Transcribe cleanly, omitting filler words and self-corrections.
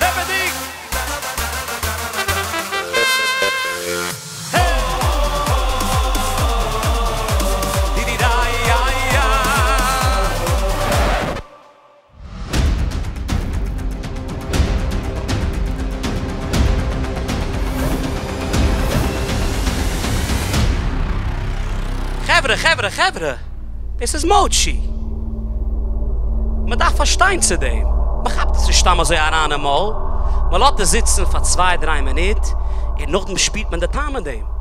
לעבעדיג! חברה חברה חברה! דאס איז מוטשי! מען דארף פארשטיין צו דעם, מען כאפט עס נישט סתם אזוי אריין אין מויל, מען לאזט עס זיצן פאר צוויי דריי מינוט און נאכדעם שפירט מען די טעם אין דעם.